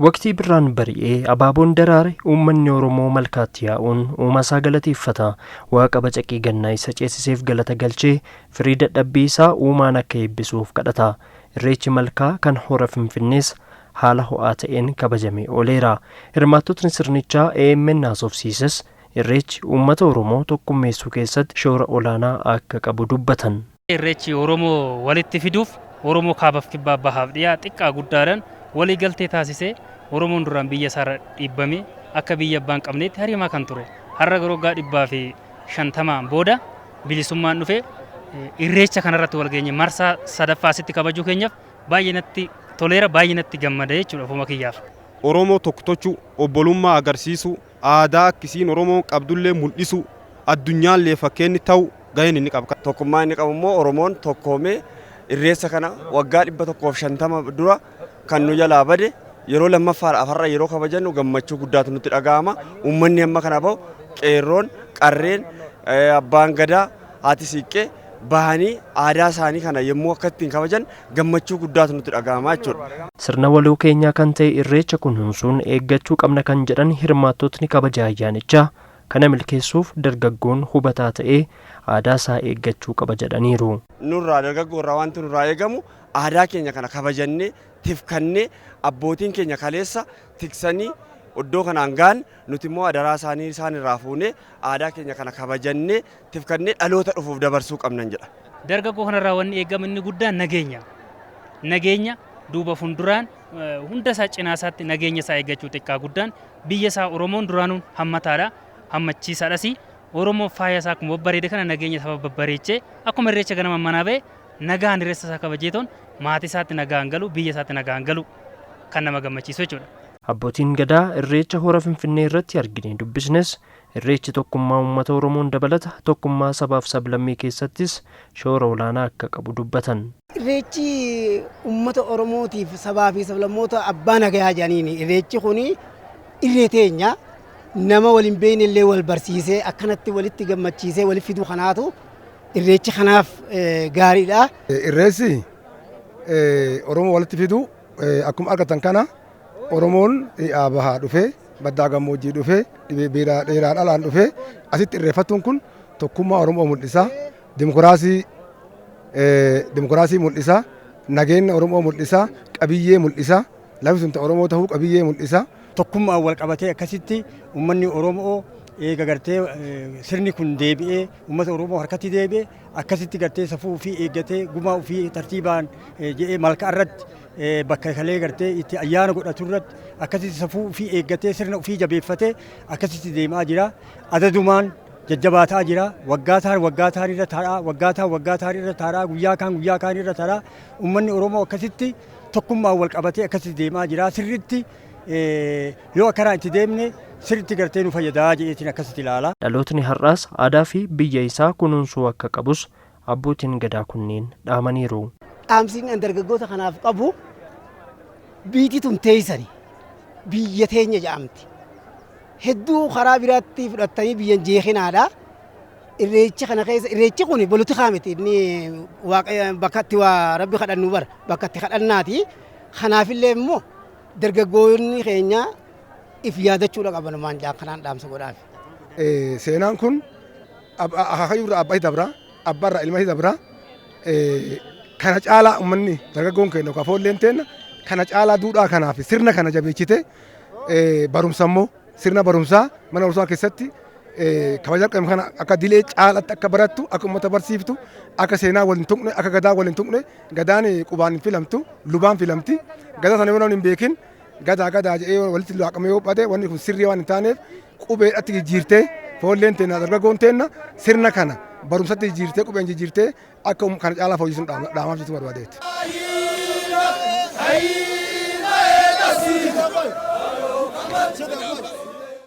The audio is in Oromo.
Waqtii birraan bari'ee abaaboon daraare uummanni Oromoo malkaatti yaa'uun uumaa isaa galateeffata. Waaqa bacaqii gannaa isa ceesiseef galata galchee firii dadhabbii isaa uumaan akka eebbisuuf kadhata. Irreechi malkaa kan hora Finfinnees haala ho'aa ta'een kabajamee ooleera. Hirmaattotni sirnichaa AMN haasofsiises Irreechi uummata Oromoo tokkummeessuu keessatti shoora olaanaa akka qabu dubbatan. Irreechi Oromoo walitti fiduuf Oromoo kaabaaf kibbaa bahaaf dhiyaa xiqqaa guddaadhaan walii galtee taasisee Oromoon duraan biyya isaarra dhiibbamee akka biyya abbaan qabneetti hariimaa kan ture. Har'a garuu waggaa 150n booda bilisummaan dhufee irreecha kanarratti wal geenye marsaa sadaffaa asitti kabajuu keenyaaf baay'ee natti toleera, baay'ee natti gammada jechuudha ofuma kiyyaaf. Oromoo tokko tochuu, obbolummaa agarsiisuu, aadaa akkisiin Oromoon qabdullee mul'isuu, addunyaallee fakkeenni ta'u gaheen inni qaba. Tokkummaa inni qabu immoo Oromoon tokkoomee irreessa kana waggaa 150 dura kan nu jalaa bade yeroo lammaffaadhaaf har'a yeroo kabajannu gammachuu guddaatu nutti dhaga'ama. Uummanni amma kana bahu qeerroon, qarreen, abbaan gadaa, haati siiqqee bahanii aadaa isaanii kana yommuu akka ittiin kabajan gammachuu guddaatu nutti dhaga'ama jechuudha. Sirna waloo keenyaa kan ta'e irreecha kunuunsuun eeggachuu qabna kan jedhan hirmaattotni kabaja ayyaanichaa kana milkeessuuf dargaggoon hubataa ta'ee aadaa isaa eeggachuu qaba jedhaniiru. Nurraa dargaggoorraa wanti nurraa eegamu aadaa keenya kana kabajannee tifkannee abbootiin keenya kaleessa tiksanii iddoo kanaan ga'an nuti immoo adaraa isaanii isaan irraa fuunee aadaa keenya kana kabajannee tifkannee dhaloota dhufuuf dabarsuu qabnan jedha. Dargaggoo kanarraa wanni eegamu inni guddaan nageenya. Nageenya duuba fuulduraan hunda isaa cinaa isaatti nageenya isaa eeggachuu xiqqaa guddaan biyya isaa Oromoon duraanuun hammataadha. Hammachiisaadhas. Oromoo faaya isaa akkuma babbareede kana nageenya isaa babbareechee akkuma irreecha ganama manaa ba'e nagaan irreessa isaa kabajeetoon maatii isaatti nagaan galu biyya isaatti nagaan galu kan nama gammachiisu jechuudha. Abbootiin Gadaa irreecha hora Finfinnee irratti argine dubbisnes irreechi tokkummaa uummata Oromoon dabalata tokkummaa sabaaf sablammii keessattis shoora olaanaa akka qabu dubbatan. Irreechi uummata Oromootiif sabaa fi sablammoota abbaa nagayaa jedhaniini. Irreechi kuni irree teenya nama wal hin beekne illee wal barsiisee akkanatti walitti gammachiisee walitti fiduu kanaatu irreechi kanaaf gaariidha. Irreessi Oromoo walitti fiduu akkuma argatan kana Oromoon dhi'aa bahaa dhufee baddaa gammoojjii dhufee dheeraa dhalaan dhufee asitti irreeffattuun kun tokkummaa Oromoo mul'isa. Dimokiraasii mul'isa. Nageenya Oromoo mul'isa. Qabiyyee mul'isa. Lafti sun Oromoo ta'uu qabiyyee mul'isa. Tokkummaan wal qabatee akkasitti uummanni Oromoo eega gartee sirni kun deebi'ee uummata Oromoo harkatti deebi'e akkasitti gartee safuu ofii eeggatee gumaa ofii tartiibaan jedhee malkaa irratti bakka kalee gartee itti ayyaana godhatu irratti akkasitti safuu ofii eeggatee sirna ofii jabeeffatee akkasitti deemaa jira. Adadumaan jajjabaataa jira. Waggaa taan waggaa taan irra taraa, waggaa taan waggaa taan irra taraa, guyyaa kaan guyyaa kaan irra taraa. Uummanni Oromoo akkasitti tokkummaan wal qabatee akkasitti deemaa jira. Sirriitti yoo akkanaa itti deemne sirriitti gartee nu fayyadaa jedheetiin akkasitti ilaala. Dhalootni har'aas aadaa fi biyya isaa kunuunsuu akka qabus abbootiin gadaa kunneen dhaamaniiru. Dhaamsiin an dargaggoota kanaaf qabu biitii tun teessani biyya teenya jedhamti. Hedduu karaa biraatti fudhattanii biyyan jeeqinaadha. Irreechi kana keessa irreechi kun polotikaa miti inni waaqa bakka itti waa rabbi kadhannu bara bakka itti kadhannaati. Kanaafillee immoo dargaggoonni keenya if yaadachuudha qaban waan jaa kanaan dhaamsa godhaaf. Seenaan kun akaakayyuu irraa abbaa dabra, abbaa irraa ilma dabra. Kana caalaa uummanni dargaggoon keenya yookaan foolleen teenna kana caalaa duudhaa kanaaf sirna kana jabeechite barumsa immoo sirna barumsaa mana barumsaa keessatti kabaja qabnu kana akka dilee caalatti akka barattu akka uummata barsiiftu akka seenaa wal hin tuqne akka gadaa wal hin tuqne gadaan qubaan hin filamtu lubaan filamti gadaa sana yoo namni hin beekin gadaa gadaa jedhee walitti laaqamee yoo bade wanni kun sirrii waan hin taaneef qubeedhatti jijjiirtee foolleen teenna dargaggoon teenna sirna kana barumsatti jijjiirtee qubeen jijjiirtee akka kana caalaa fooyyessuun dhaamaaf jechuu barbaadeetti.